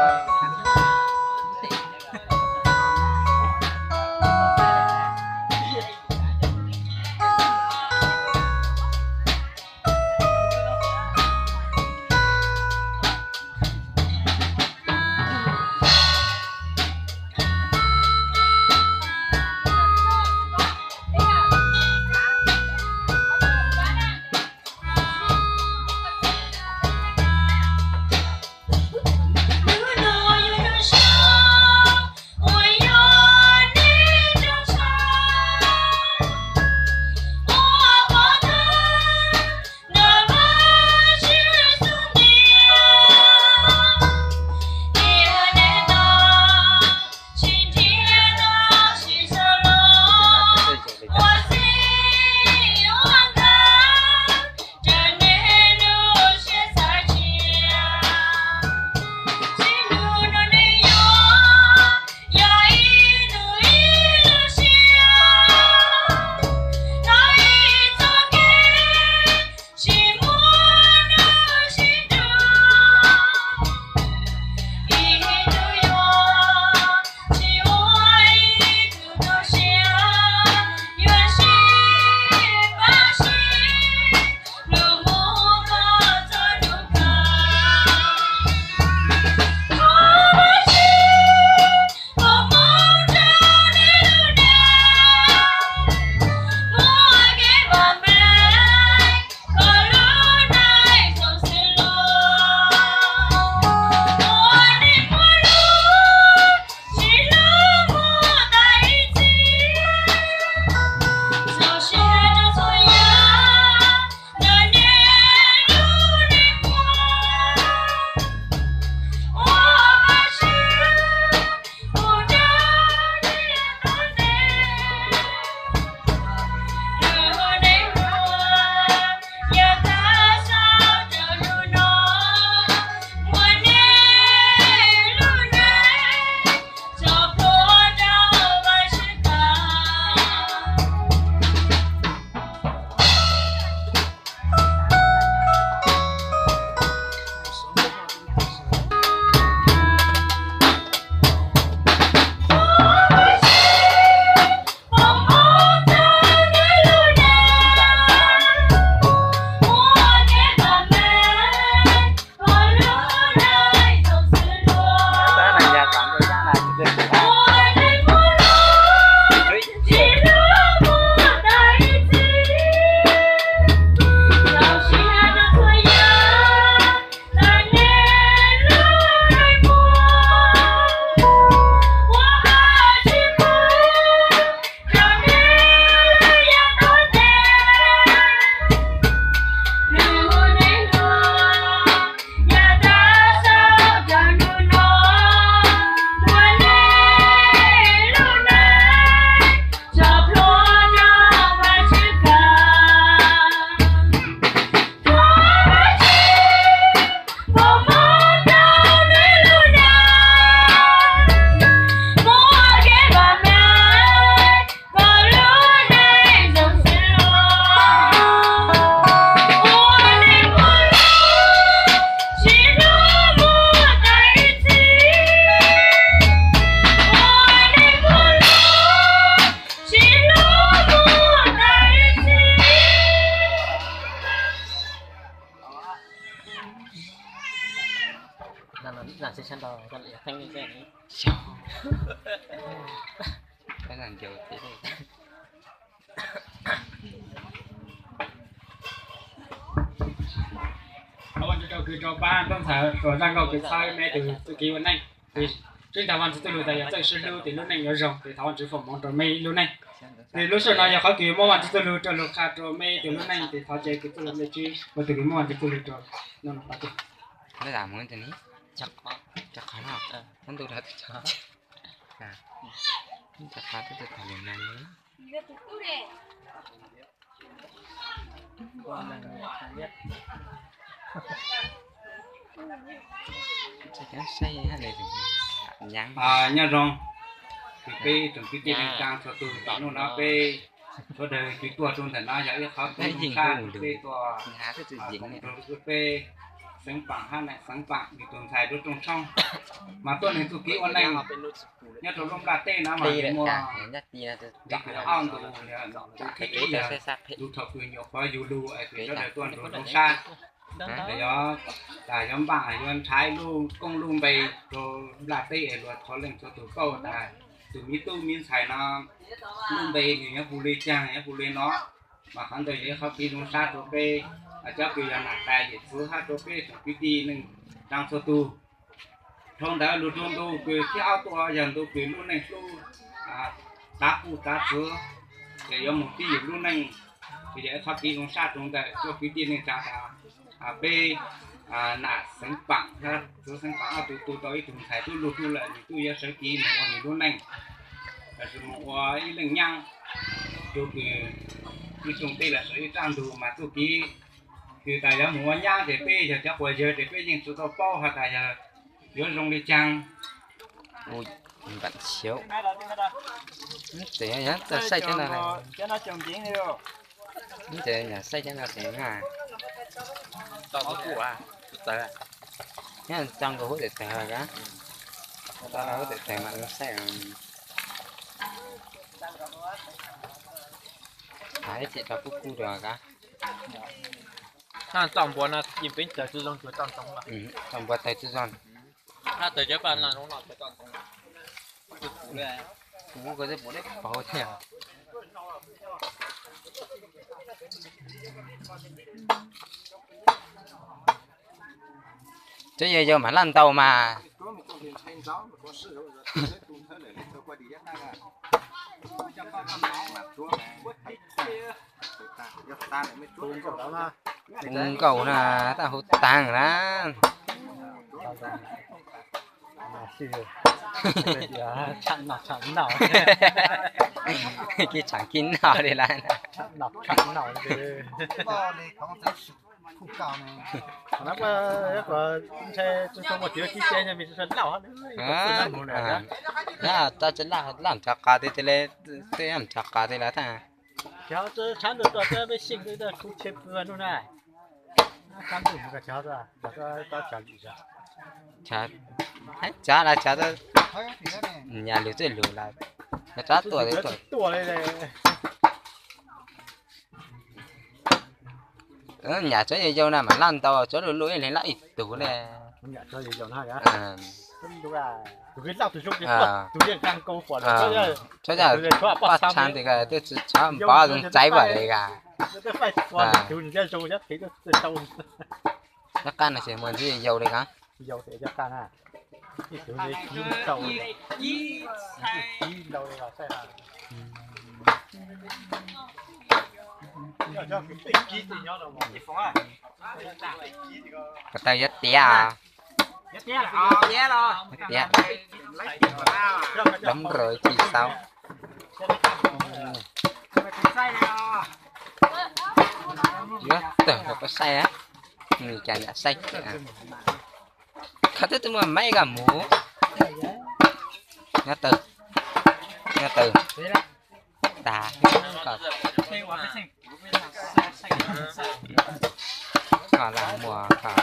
Thov Vajtswv rau kws rau pab tuaj ntxhais rau zaj nkauj kws txhawb mej tug txuj kev ua neej. Tseeb thov Vajtswv txuj lug tas yog txawj sib hlub tes lub neej yuav zoo, tes thov Vajtswv foom hmoov rau mej lub neej. Tes lub sij hawm no yog qhov kws muab Vajtswv txuj lug rau lug qha rau mej tug lub neej, tes thov caw kws txuj lug mej tsib ua tug kws muab Vajtswv txuj lug rau no. Nyob zoo, peb tsoom kwv tij neej tsaa txhua tug, hnub no peb sawv daws kwv tuaj rau ntawm no yog ib qhov kws zoo tshaj, peb tuaj koom rau peb Xeev Paam hab Neej Xeev Paam, nws tus ntxhais Nruab Rooj Tshoob, mas tuaj neeg txuj kev ua neej nyob rau lub nplaj teb no mas nws muaj li kaum ob ntus, tus thib ib yog tus thaum kws nyuam qhuav yug lug es kws sawv daws tuaj nrug zoo sab, yog tas yog npaaj yuav nrhav ib lub koob lub npe rau nplaj teb es luag txhua leej txhua tug paub tas tus miv tub miv ntxhais no lub npe nws yuav hu li caag yuav hu li no, mas qhov ntawd yog ib qhov kev zoo sab rau peb cov kws yog nam tais yawm txwv hab rau peb tsoom kwv tij neej tsaa txhua tug. Dhau ntawd lug rua ntu kws thib ob tuaj yog ntu kws lub neej hlub tav kuj tav txwv, ces yuav moog pib yug lub neej, ces yog ib qhov kev zoo sab rau ntawm tsoom kwv tij neej tsaa tas peb nam Xeev Paam hab txwv Xeev Paam ob tug tu tau ib tug ntxhais tub lug tub lawm, nws tub yuav sawv kev moog ua nws lub neej, lossis moog ua ib leej nyaab, tug kws ib tsoom teb lossis ib tsaaj ntug mas txuj kev kws tas yog moog ua nyaab ces peb yog cov quas yawg ces peb yeej tsi tau paub has tas yog yuav zoo li caag. Tes yog txawj saib cov no, tes yog saib cov no tes, nyob tso nkaus huab tes tawg, tso huab tes tawg mas saib, ib tsi tso kub kub rua kab. Txoj npua no yeej peb tawg tsi zoo, txoj npua tawg tsi zoo. Kuv ko twb pum deb paug thiab. Tsuav yog yau mam laj ntau mas. Hu nkaus na, tab hu taag na. Kib tshaam kib noj li lawm. Tab tsi laj nrhav qas ti li, tej nrhav qas ti lawm tag. Tsav las tsav, nyam lug txij lug las, tsav tuaj li tuaj. Nyam tsuav yau yau na mas laj ntau, tsuav luj luj ib leeg laj ib tug li. Tsuav yam paj tshav tis twb tsi tshav npov zoo txaiv vam li as. Nyob qab no ces muaj ntxiv yau li kab. Ko taw yuav tiav, tiav, doov nraug tsis xaus. Yuav tawg ko saib, nws cas yam saib. Koj twb muaj maiv koj mus. Nyob tawg, nyob tawg, tas. Koj laj muaj koj.